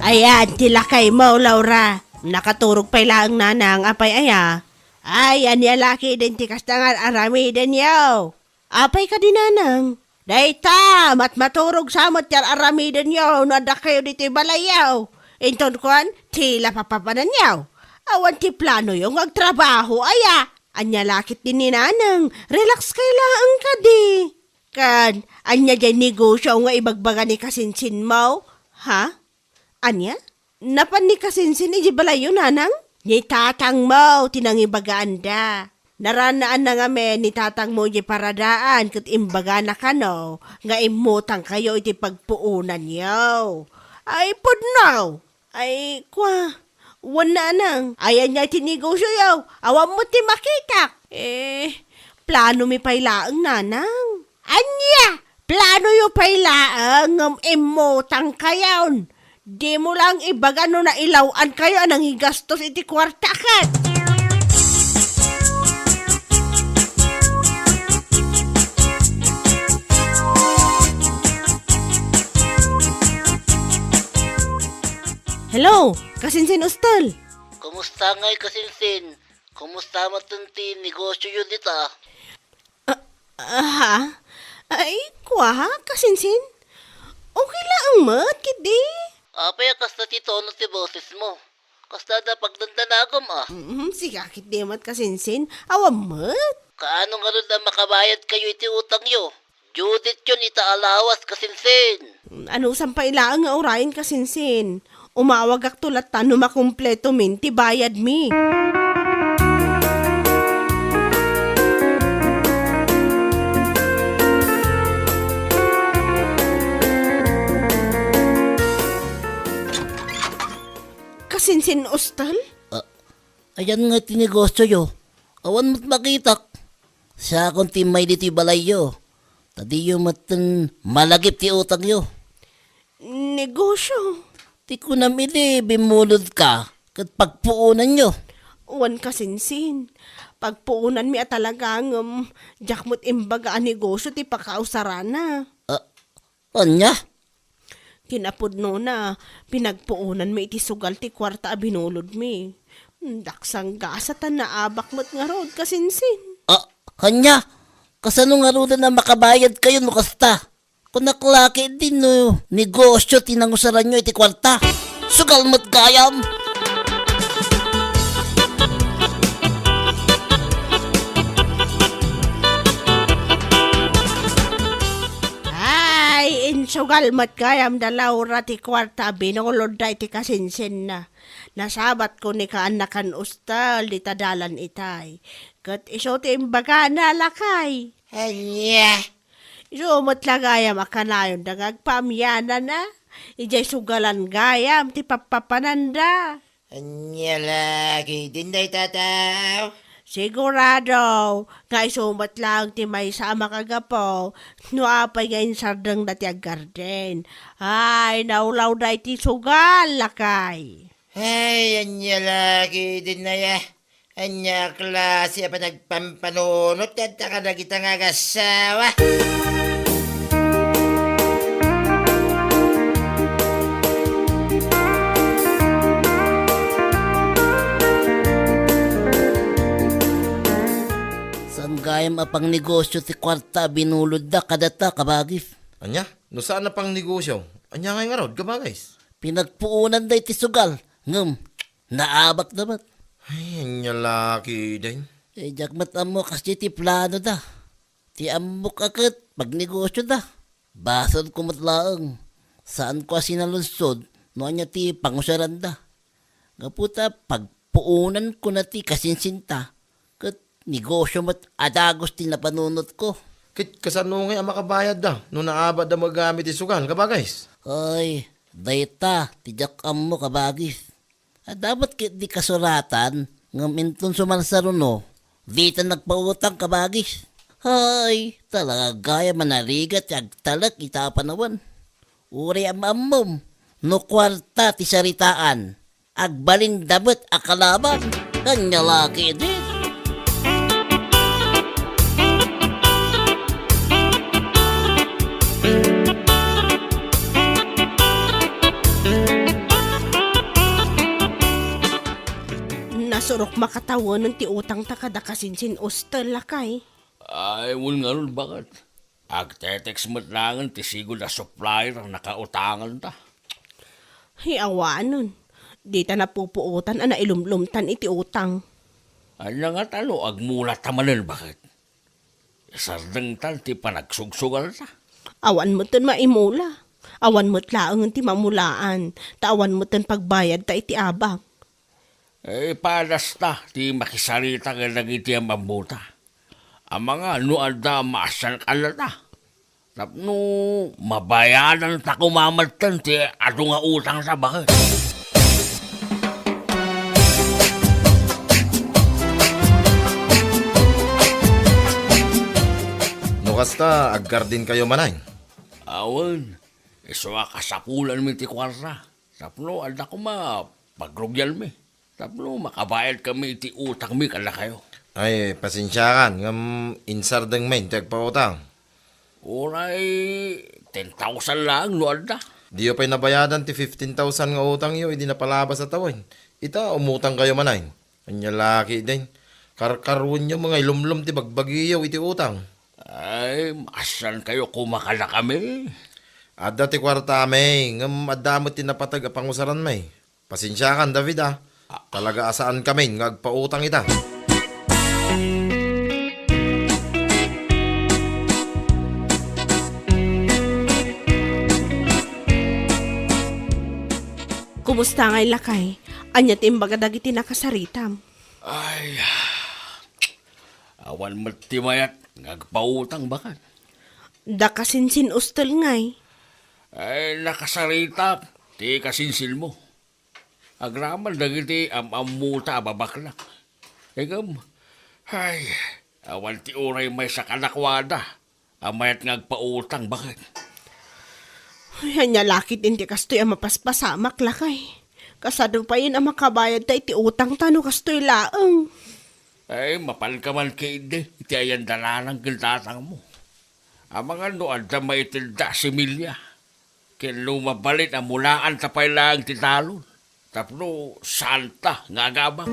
Ayan ti lakaymo, Laura. Nakaturog pay laeng, nanang, apay aya? Ay, ania la ketdin ti kasta nga ar-aramidenyo? Apay kadi, nanang? Dayta, matmaturog sa met ti ar-aramidenyo no adda kayo ditoy balayyo. Inton kuan, tila papapananyo. Awan ti planoyo nga agtrabaho, aya? Ania la ketdin ni nanang? Relax kay laeng kadi. Ken, ania diay negosyo nga ibagbaga ni kasinsinmo? Ha? Ania? Napan ni kasinsin idiay balayyo, nanang? Ni tatangmo ti nangibagaanda. Naranaanna ngamin ni tatangmo idiay paradaan ket imbagana kano nga immutangkayo iti pagpuonanyo. Ay, pudno! Ay, kua, wen, nanang, ayan nga iti negosyoyo? Awan met ti makitak. Eh, planomi pay laeng, nanang. Ania? Planoyo pay laeng ngem immutangkayon. Dimo lang ibaga no nailaw-ankayo a nangigastos iti kuarta ket. Hello, kasinsin Ustel. Kumusta ngay, kasinsin? Kumusta met ti negosyoyo dita? Ah, aha? Ay, kua, kasinsin? Okay laeng met ketdi. Apay a kasta ti tono ti bosesmo? Kasta da pagdandanagom, a. Mm, sika ketdi met, kasinsin. Awan met. Kaano ngarud a makabayadkayo iti utangyo? Due date-yon ita a lawas, kasinsin. Anusan pay laeng nga urayen, kasinsin? Umawagakto latta no makumpletomin ti bayadmi. Kasinsin, Ustel? Ah, ayan nga ti negosyoyo. Awan met makitak. Siakon ti immay ditoy balayyo. Ta diyo metten malagip ti utangyo. Negosyo. Ti kunam idi bimmulodka ket pagpuonanyo. Wen, kasinsin. Pagpuonanmi a talaga ngem diak met imbaga a negosyo ti pakausarana. Ah, ania? Kinapudnona, pinagpuonanmi iti sugal ti kuarta a binulodmi. Daksang gasa ta naabak met ngarud, kasinsin. Ah, ania? Kasano ngaruden a makabayadkayo no kasta? Kunak la ketdi no negosyo ti nangusaranyo iti kuarta. Sugal met gayam! Ay, in Sugal met gayam da Laura ti kuarta a binulodda iti kasinsinna. Nasabatko ni kaannakan ustal dita dalan itay. Ket isu ti imbagana, lakay. Ania? Isu met la gayam a kanayonda nga agpaamianan a. Idiay sugalan gayam ti pappapananda. Ania la ketdin dayta a tao? Sigurado nga isu met laeng ti maysa a makagapu no apay nga insardengda ti aggardin. Ay, naulawda iti sugal, lakay. Ay, ania la ketdin aya? Ania a klase a panagpampanunot ti adda kadagita nga agassawa? Saan gayam a pangnegosio ti kuarta a binulodda kadata, kabagis? Ania? No saan a pangnegosio, ania ngay ngarud, kabagis? Pinagpuonanda iti sugal, ngem naabakda met. Ay, ania la ketdin? Eh, diak met ammo kasdi ti planoda. Ti ammok a ket pagnegosioda. Basolko met laeng. Saanko a sinaludsod no ania ti pangusaranda. Gapu ta pagpuonankona ti kasinsinta, ket negosio met a dagus ti napanunotko. Ket kasano ngay a makabayadda no naabakda met gayam iti sugal, kabagis? Ay, dayta ti diak ammo, kabagis. Adda met ketdi kasuratan, ngem inton sumarsaruno, dita nagpautang, kabagis. Hay, talaga gayam a narigat ti agtalek ita a panawen. Uray am-ammom, no kuarta ti saritaan, agbalinda met a kalaban. Ania la ketdin? Nasurok makatawenen ti utangta kada kasinsin ustel, lakay. Ay, wen ngarud, baket. Agte-text met laengen ti sigud a supplier a nakautanganta. Hay, awanen. Dita napupuotan a nailumlomtan iti utang. Ania ngata no agmulata manen, baket? Isardengtan ti panagsugsugalta. Awan metten maimula. Awan met laengen ti mamulaan, ta awan metten pagbayadta iti abak. Eh, padasta ti makisarita kadagiti am-ammota. Amangan no adda maasian kadata. Tapno mabayadanta koma metten ti adu nga utangta, baket. No kasta, aggardinkayo manen? Awan, isu a kasapulanmi ti kuarta. Tapno adda koma pagrugianmi. Tapno makabayadkami iti utangmi kadakayo. Ay, pasensiakan, ngem insardeng manen ti agpautang. Uray ten thousand laeng no adda. Diyo pay nabayadan ti fifteen thousand nga utangyo idi napalabas a tawen. Ita, umutangkayo manen. Ania la ketdin? Karkaruenyo nga ilumlom ti bagbagiyo iti utang. Ay, maasiankayo koma kadakami. Adda ti kuartami, ngem adda met ti napateg a pangusaranmi. Pasensiakan, David, a. Talaga a saankamin nga agpautang ita. Kumusta ngay, lakay? Ania ti imbaga dagiti nakasaritam? Ay, awan met ti mayat nga agpautang, baket. Da kasinsin ustel ngay? Ay, nakasaritak ti kasinsinmo. Agraman dagiti am-ammota a babaklak. Ngem, ay, awan ti uray maysa kadakuada a mayat nga agpautang, baket. Ay, ania la ketdin ti kastoy a mapaspasamak, lakay. Kasano payen a makabayadta iti utangta no kastoy laeng? Ay, mapanka man ketdi iti ayan-dalanan ken tatangmo. Amangan no adda maitedda a similya. Ken no mabalin a munaanta pay laeng ti talon tapno saanta nga agabak.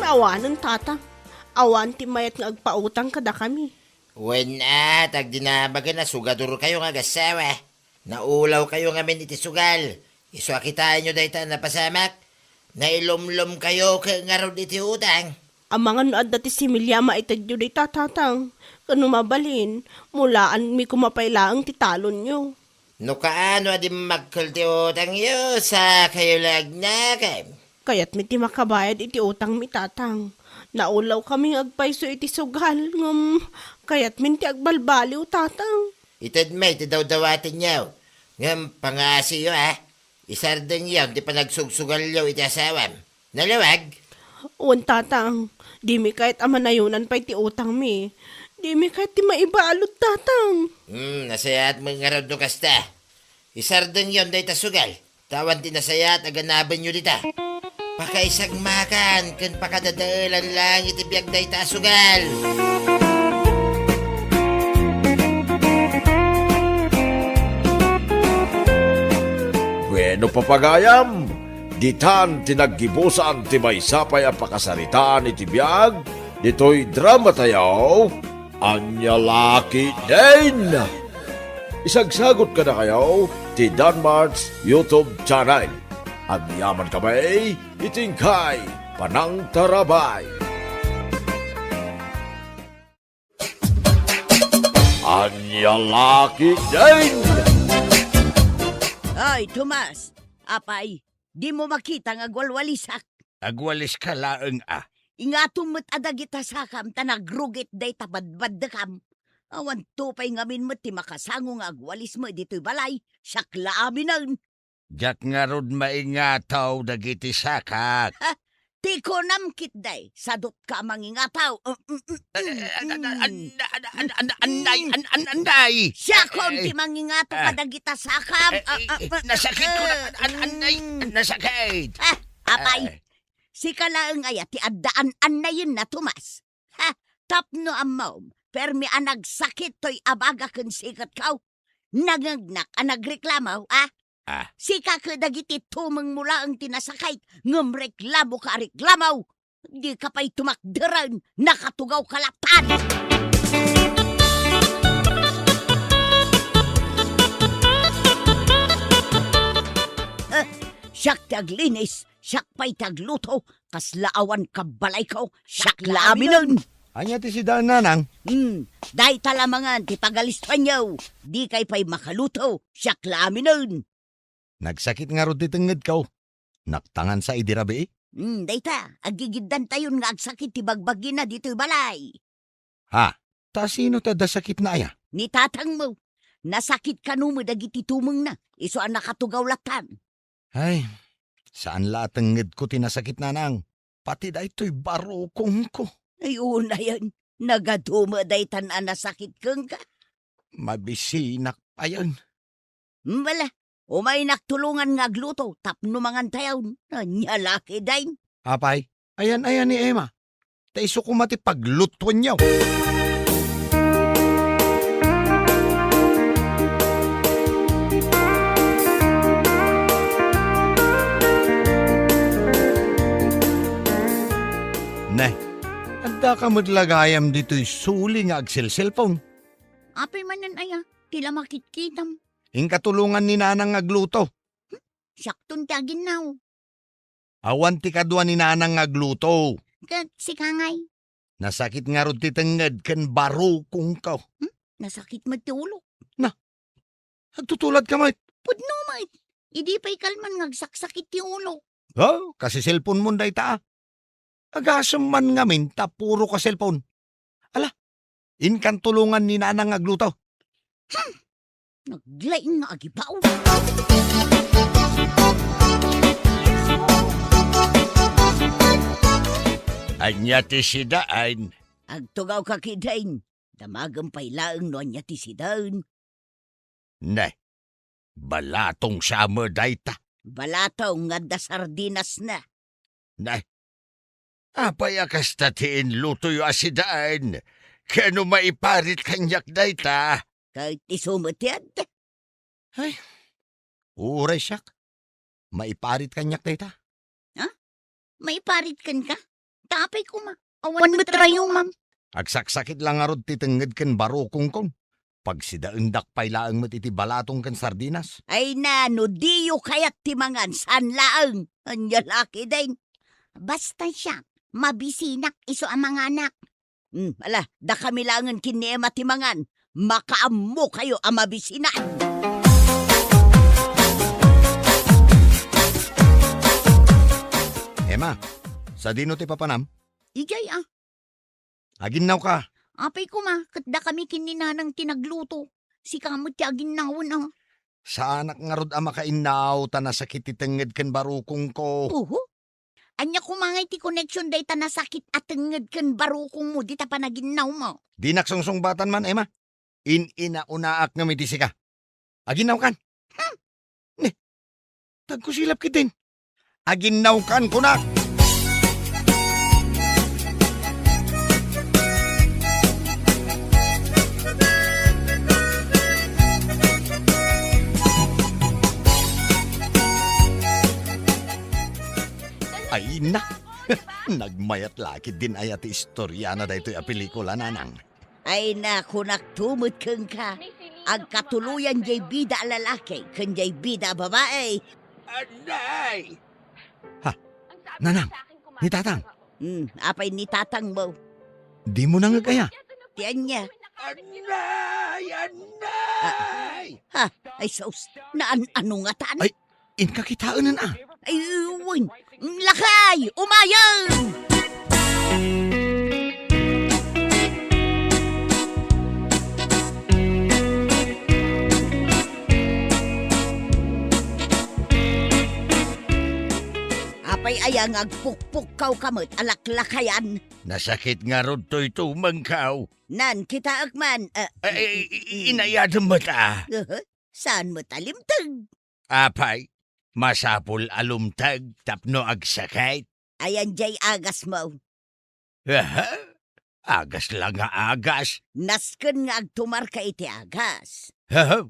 Awanen, tata. Awan ti mayat nga agpautang kadakami. Wen a, ta agdinabagen a sugadorkayo nga agassawa. Naulawkayo ngamin iti sugal. Isu a kitaenyo dayta a napasamak. Nailumlomkayo ket ngarud iti utang? Amangan no adda ti similya a maitedyo dayta, Tatang. Ken no mabalin, mulaanmi koma pay laeng ti talonyo. No kaano a dimmakkel ti utangyo, sakayo la agnakem. Kayatmi ti makabayad iti utangmi, Tatang. Naulawkami nga agpayso iti sugal, ngem kayatmin ti agbalbaliw, Tatang. Itedmi ti dawdawatenyo, ngem pangasiyo, a? Isardengyon ti panagsugsugaliw iti asawam. Nalawag? Wen, Tatang. Dimi kayat a manayonan pay ti utangmi. Dimi kayat ti maibalud, Tatang. Hmm, nasayaat met ngarud no kasta. Isardengyon dayta sugal, ta awan ti nasayaat a ganabenyo dita. Pakaisagmakan ken pakadadaelan laeng iti biag dayta a sugal. Bueno, papagayam, ditan ti naggibusan ti maysa pay a pakasaritaan iti biag ditoy dramatayo, Ania La Ketdin. Isagsagut kadakayo ti Danmart's YouTube channel. Agyamankami iti inkay panangtarabay. Ania La Ketdin! Ay, Tomas! Apay, dimo makita nga agwalwalisak? Agwaliska laeng a. Ingatom met a dagita sakam ta nagrugit dayta badbaddekam. Awanto pay ngamin met ti makasango nga agwalismo ditoy balay, siak la aminen. Diak ngarud maingataw dagiti sakak. Ha? Ti kunam ketdi, sadutka a mangingataw. Mm, mm, mm, Eh, eh, an-, an-, mm. an-, an-, an-, an-, anday, an-, an-, anday. Siakon Eh, ti mangingataw ah. kadagita sakam. Eh, Ah, eh, ah, eh, ah, nasakit ko na, ah, an-, an-, anday, mm. nasakit. Ah, apay, Eh. sika laeng aya ti adda an-, annayenna, Tomas? Ha? Tapno ammom, permi a nagsakit toy abaga ken siketko. Nangngegnak a nagreklamo, a? Ah. Sika ket dagiti tumengmo laeng ti nasakit, ngem reklamoka a reklamo. Dika pay tumakderen, nakatugawka latta. Eh, siak ti aglinis, siak pay ti agluto, kasla awan kabbalayko, siak la aminen. Ania ti sidaen, nanang? Hmm, dayta lamangan ti pagalistoanyo. Dikay pay makaluto, siak la aminen. Nagsakit ngarud ti tengngedko. Naktangan sa idi rabii? Hmm, dayta, aggigiddantayon nga agsakit ti bagbagina ditoy balay. Ha? Ta sino ti adda sakitna aya? Ni tatangmo. Nasakit kano met dagiti tumengna, isu a nakatugaw lattan. Ay, saan la a tengngedko ti nasakit, nanang. Pati daytoy barukongko. Ay, unayen, nagadu met daytan a nasakit kenka. Mabisinak payen. Bala, umaynak tulongan nga agluto tapno mangantayon. Ania la ketdin? Apay, ayan-ayan ni Emma. Ta isu koma ti paglutuenyo. Ne, addaka met la gayam ditoy suli nga agselselpon? Apay manen aya, ti la makitkitam? Inka tulongan ni nanang nga agluto. Hmm? Siakton ti aginnaw. Awan ti kadua ni nanang nga agluto. Ket sika ngay? Nasakit ngarud ti tengnged ken barukongko. Hmm? Nasakit met ti ulo. Na, agtutuladka met. Pudno met. Idi pay kalman nga agsaksakit ti ulo. Oh, kasi cellphone mon dayta, ah. Agasem man ngamin ta puro ka cellphone. Ala, inkan tulongan ni nanang nga agluto. Hmm. Naglaing nga agibaw. Ania ti sidaen? Agtugawka ketdin. Damagem pay laeng no ania ti sidaen. Ne, balatong sa met dayta. Balatong nga adda sardinasna. Ne, apay a kasta ti inlutoyo a sidaen? Ken no maiparit kaniak dayta? Ket isu met ti adda. Ay, uray siak. Maiparit kaniak dayta. Ha? Maiparit kenka? Ta apay koma, awan met rayumam. Agsaksakit la ngarud ti tengnged ken barukongkon. Pagsidaendak pay laeng met iti balatong ken sardinas. Ay na, no diyo kayat ti mangan, saan laeng. Ania la ketdin. Basta siak, mabisinak isu a manganak. Hmm, ala, dakami laengen ken ni Emma ti mangan. Makaammokayo a mabisinan. Emma, sadino ti papanam? Idiay, a. Aginnawka. Apay koma, ket dakami ken ni Nanang ti nagluto. Sika met ti aginnawen, a. Saanak ngarud a makainnaw ta nasakit ti tengnged ken barukongko. Oho. Ania koma ngay ti connection dayta nasakit a tengnged ken barukongmo dita panaginnawmo? Dinak sungsungbatan man, Emma. In-inaunaak ngem iti sika. Aginnawkan. Hmm. Ne, tagkusilap ketdin. Aginnawkan, kunak. Ay na, nagmayat la ketdin aya ti istoriana daytoy a pelikula, Nanang. Ay na, kunakto met kenka, agkatuloyan jay bida a lalaki ken jay bida a babai. Anay! Ha? Nanang, ni Tatang? Hmm, apay ni Tatangmo? Dimo nangeg aya? Ti ania? Anay! Anay! Ha? Ay sus, naan-ano ngatan? Ay, inka kitaenen, a. Ay, wen. Lakay! Umayen! Apay aya nga agpukpukkawka met a laklakayan? Nasakit ngarud toy tumengko. Nan, kitaek man, a. Ay, ay, ay, inayadem met, a. Aha. Saan met a limteg? Apay, masapul a lumteg tapno agsakit. Ayan jay agasmo? Aha, agas la nga agas. Nasken nga agtumarka iti agas. Aha,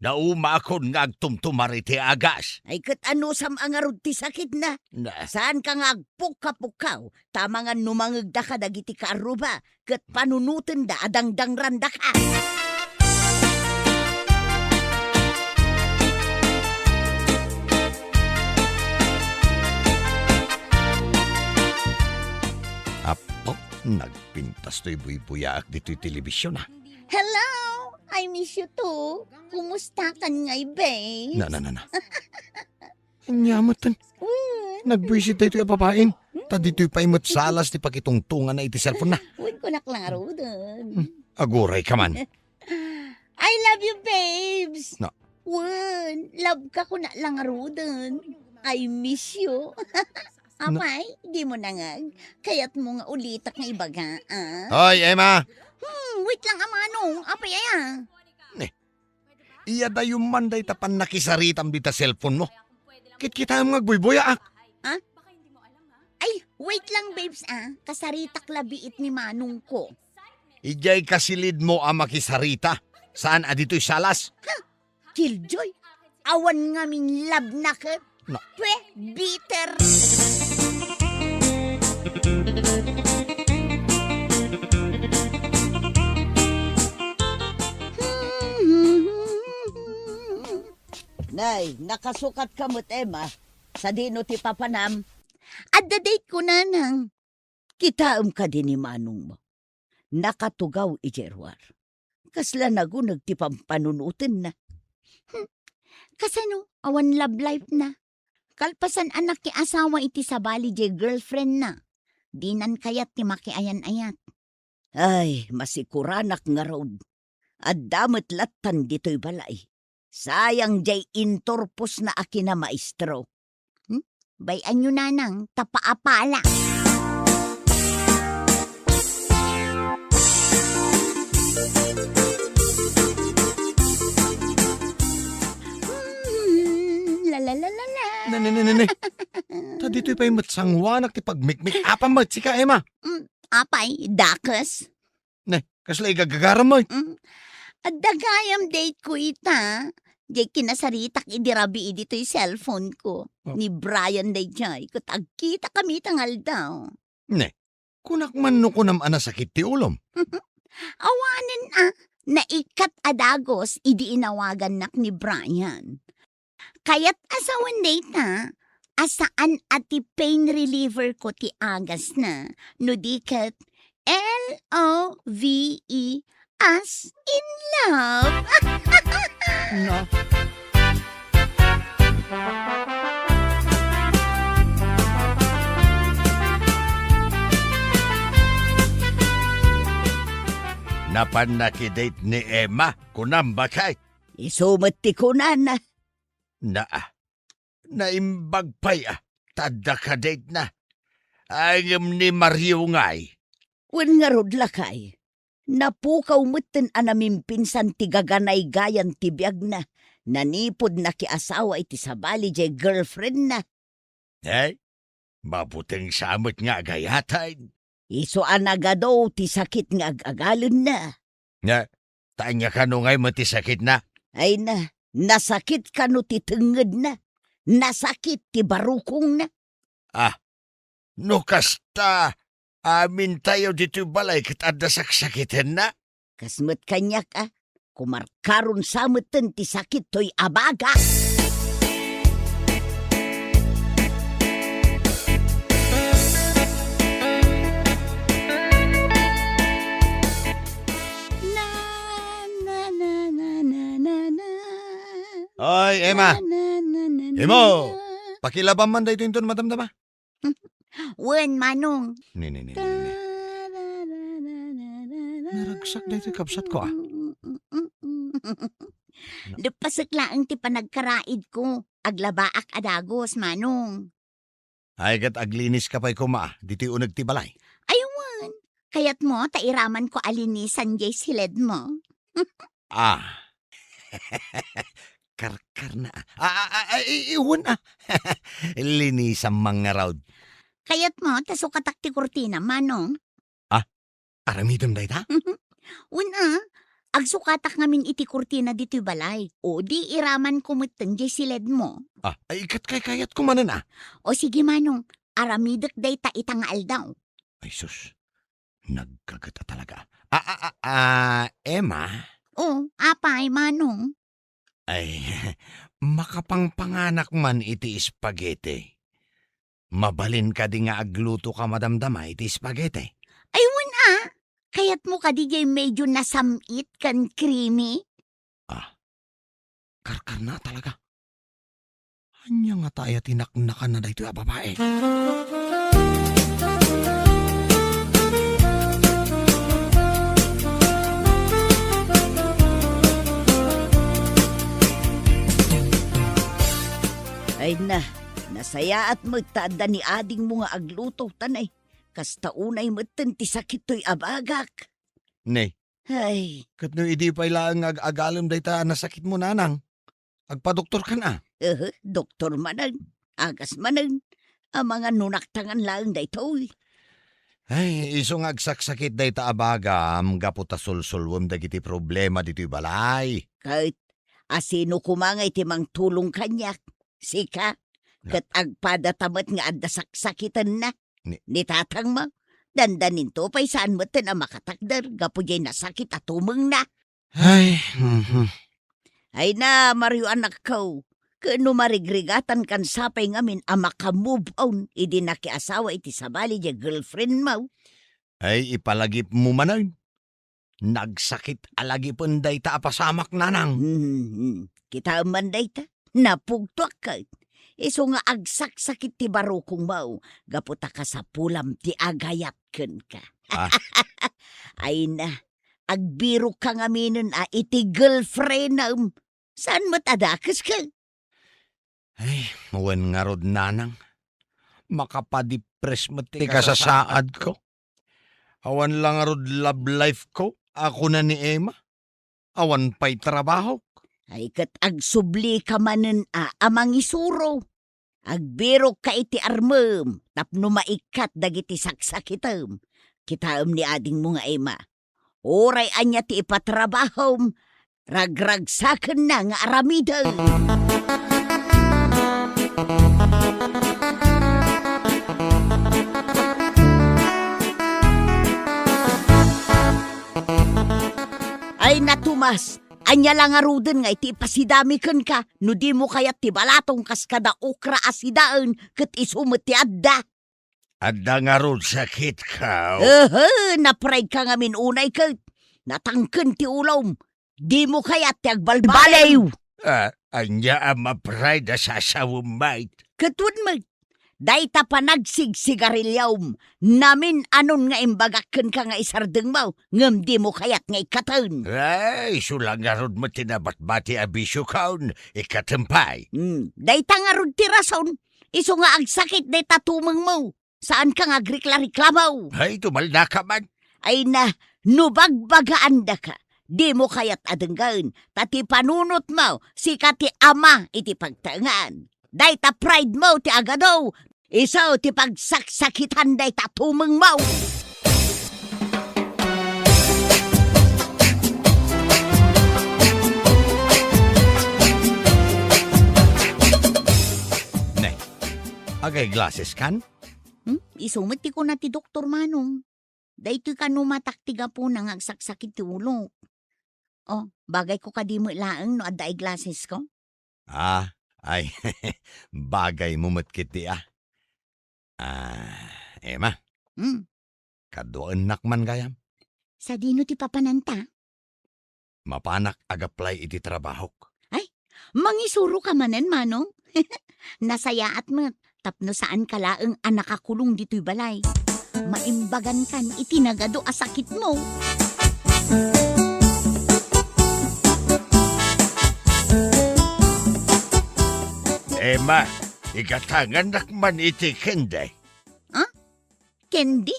naumakon nga agtumtumar iti agas. Ay, ket anusam a ngarud ti sakitna? Na. Saanka nga agpukkapukkaw, ta amangan no mangegdaka dagiti kaarruba, ket panunotenda a dangdangrandaka. Apo, nagpintas toy buybuyaak ditoy telebision, a. Hello! I miss you too. Kumustakan ngay, babe? Na, na, na, na. Ania metten. Wen. Nagbuisit daytoy a babain. Ta ditoy pay met salas ti pakitungtongana iti cellphone-na. Wen, kunak la ngaruden. Hmm, agurayka man. I love you, babes. Na. Wen, love ka kunak la ngaruden. I miss you. Na. Apay, dimo nangeg? Kayatmo nga ulitak nga ibaga, a? Hoy, Emma! Hmm, wait lang, a Manong. Apay aya? Ne, iyadayom man dayta pannakisaritam dita cellphone-mo. Kitkitaem nga agbuybuyaak. Ha? Ay, wait lang, babes, a. Kasaritak la biit ni Manongko. Idiay kasilidmo a makisarita, saan a ditoy salas? Ha? Killjoy, awan ngamin love na ket. Na. Pwe, bitter. Nay, nakasukat ka met, Emma. Sadino ti papanam? Adda date ko, Nanang. Kitaem kadi ni Manongmo. Nakatugaw idiay ruar. Kasla naguneg ti pampanunotenna. Hmm. Kasano? Awan love life na. Kalpasan a nakiasawa iti sabali diay girlfriend na. Dinan kayat ti makiayan-ayat. Ay, masikuranak ngarud. Adda met lattan ditoy balay. Sayang diay inturposna a kinamaestro. Hmm? Bay-anyo, Nanang, ta paapala. Hmm, la, la, la, la, la. Ne, ne, ne, ne, ne. Ta ditoy pay met sanguanak ti pagmikmik-apam met sika, Emma. Hmm, apay, dakes. Ne, kasla igagagaram met. Mm. Adda gayam date ko ita. Diay kinasaritak idi rabii ditoy cellphone ko. Oh. Ni Brian daydiay, ket agkitakami ita nga aldaw. Ne, kunak man no kunam a nasakit ti ulom. Awanen a, naikkat a dagus idi inawagannak ni Brian. Kayat a sawen dayta a saan a ti pain reliever ko ti agasna, no di ket L O V E as in love. Na. Napanna ki date ni Emma, kunam, bakay? Isu met ti kunana. Naa, naimbag pay a, ta adda ka date na. Ay, ngem ni Mario ngay? Wen ngarud, lakay. Napukaw metten a namimpinsan ti gaganaygayan ti biagna. Nanipud nakiasawa iti sabali jay girlfriendna. Ay, mabuteng sa met nga agayatan. Isu a nagadu ti sakit nga ag-agalenna. Nga, ta ania kano ngay met ti sakitna? Ay na, nasakit kano ti tengngedna? Nasakit ti barukongna? Ah, no kasta, amintayo ditoy balay ket adda saksakitenna? Kas met kaniak a, kumarkaron sa metten ti sakit toy abaga. Na, na, na, na. Oy, Emma! Na, na, na, na, na, Imo! Na. Pakilabam man daytoy inton madamdama. Wen, Manong. Ni, ni, ni, ni, ni. Naragsak daytoy kabsatko, ah. Depasek laeng ti panagkaraidko. Aglabaak a dagus, Manong. Ay, ket agliniska pay koma, ah, ditoy uneg ti balay. Ay, wen. Kayatmo, ta iramanko a linisan jay siledmo. Ah. Karkarna, ah. Ah, ah, ah, ah, i-, iwan, ah. Linisam man ngarud. Kayatmo, ta sukatak ti kurtina, Manong? Ah, aramidem dayta? Wen, ah. Agsukatak ngamin iti kurtina ditoy balay. O di iramanko metten jay siledmo. Ah, ay, ket kaykayatko manen, ah. O sige, Manong. Aramidek dayta ita nga aldaw. Ay, sus. Nagkaget a talaga. Ah, ah, ah, ah, Emma? O, apay, Manong? Ay, makapangpanganak man iti spaghetti. Mabalin kadi nga agluto ka madamdama iti spaghetti? Ay, wen a. Kayatmo kadi jay medyo nasam-it ken creamy? Ah, karkarna talaga. Ania ngata aya ti naknakanna daytoy a babae? Ay na, nasayaat met ta adda ni adingmo nga agluto, ta nay, kasta unay metten ti sakit toy abagak. Ne, Ay. Ket no idi pay laeng nga ag-agalem dayta a nasakitmo, nanang, agpadoktorkan a? Ehe, doktor manen. Agas manen. Amangan no naktangan laeng daytoy. Ay, isu nga agsaksakit dayta a bagam gapu ta sulsulwem dagiti problema ditoy balay. Ket asino koma ngay ti mangtulong kaniak? Sika? Ket agpadata met nga adda saksakitenna. Ni, ni tatangmo, dandaninto pay saan metten a makatakder gapu diay nasakit a tumengna. Ay, mhm. Ay na, Mario, anakko, ken no marigrigatankan sapay ngamin a maka-move on idi nakiasawa iti sabali diay girlfriendmo. Ay, ipalagipmo manen. Nagsakit a lagipen dayta a pasamak, nanang. Hmm, kitaem man dayta, napugtoak ket. Isu nga agsaksakit ti barukongmo, gapu ta kasapulam ti agayat kenka. Ah. Ay na, agbirokka ngaminen a iti girlfriendem. Saan met a dakeska? Ay, wen ngarud, nanang. Makapadipres met ti kasasaadko. Awan la ngarud love life ko, a kuna ni Emma. Awan pay trabahok. Ay, ket agsublika manen a, a mangisuro. Agbirokka iti armem tapno maikkat dagiti saksakitem. Kitaem ni adingmo nga Emma. Uray ania ti ipatrabahom, ragragsakenna nga aramiden. Ay, nat-, As, ania la ngaruden nga iti ipasidami kenka, no dimo kayat ti balatong kas kada okra a sidaen ket isu met ti adda? Adda ngarud sakitka. Ehe, na-pride ka ngamin unay ket natangken ti ulom. Dimo kayat ti agbalbaliw. Ah, ania a ma-pride a sasawem met? Ket wen met, dayta panagsigsigariliom, namin-anon nga imbagak kenka nga isardengmo, ngem dimo kayat nga ikkaten. Ay, isu la ngarud met ti nabatbati a bisiokon, ikkatem pay. Hmm, dayta ngarud ti rason, isu nga agsakit dayta tumengmo. Saanka nga agreklariklamo. Ay, dumaldaka man. Ay na, no bagbagaandaka, dimo kayat a denggen, ta ti panunotmo, sika ti ama iti pagtaengan. Dayta pridemo ti agadu, isu ti pagsaksakitan dayta tumengmo. Ne, agay-glasses kan? Hmm? Isu met ti kuna ti doktor, Manong. Daytoy kano matak ti gapuna nga agsaksakit ti ulok. Oh, bagayko kadi met laeng no adda eye glassesko? Ah, ay, bagaymo met ketdi, ah. Ah, Emma. Hmm. Kaduaennak man gayam. Sadino ti papananta? Mapanak agaplay iti trabahok. Ay, mangisuroka manen, Manong? Nasayaat met, tapno saanka laeng a nakakulong ditoy balay. Maimbagankan iti nagadu a sakitmo. Emma, igatangannak man iti candy. Ah? Candy?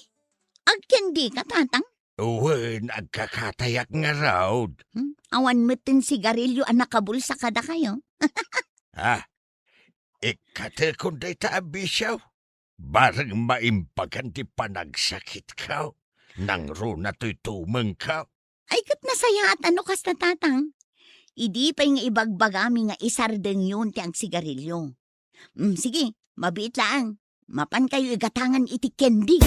Agcandika, Tatang? Wen, agkakatayak ngarud. Hmm? Awan metten sigarilio a nakabulsa kadakayo? Ah, ikkatekon dayta a bisio. Bareng maimbagan ti panagsakitko. Nangruna toy tumengko. Ay, ket nasayaat a no kasta, Tatang. Idi pay nga ibagbagami nga isardengyon ti agsigarilio. Mm, sige, mabiit laeng. Mapankayo igatangan iti candy.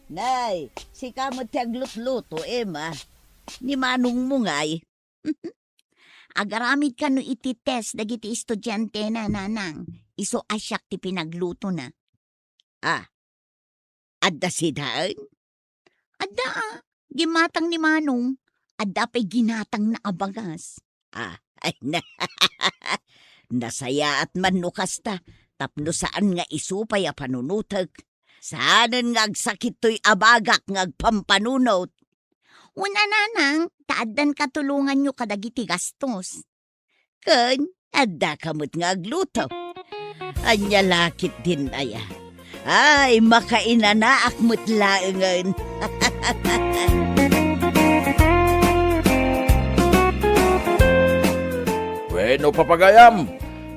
Nay, sika met ti aglutluto, Emma. Ni manongmo ngay. Agaramid kano iti test dagiti estudiantena, Nanang. Isu a siak ti pinaglutona. Ah, adda sidaen? Adda, ah. Ginatang ni Manong. Adda pay ginatangna a bagas. Ah, ay na. Nasayaat man no kasta, tapno saan nga isu pay a panunotek. Saanen nga agsakit toy abagak nga agpampanunot. Wen a, Nanang, ta addan katulonganyo kadagiti gastos. Ken, addaka met nga agluto. Ania la ketdin aya? Ay, makainanaak met laengen. Wenno, papagayam,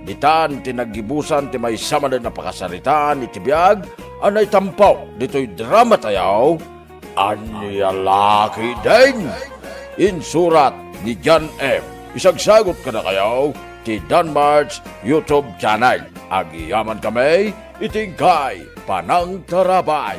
ditan ti naggibusan ti maysa manen a pakasaritaan iti biag a naitampo ditoy drama tayo, Ania la ketdin? Insurat ni John M. Isagsagot kadakayo ti Danmart's YouTube channel. Agyamankami iti inkay panangtarabay.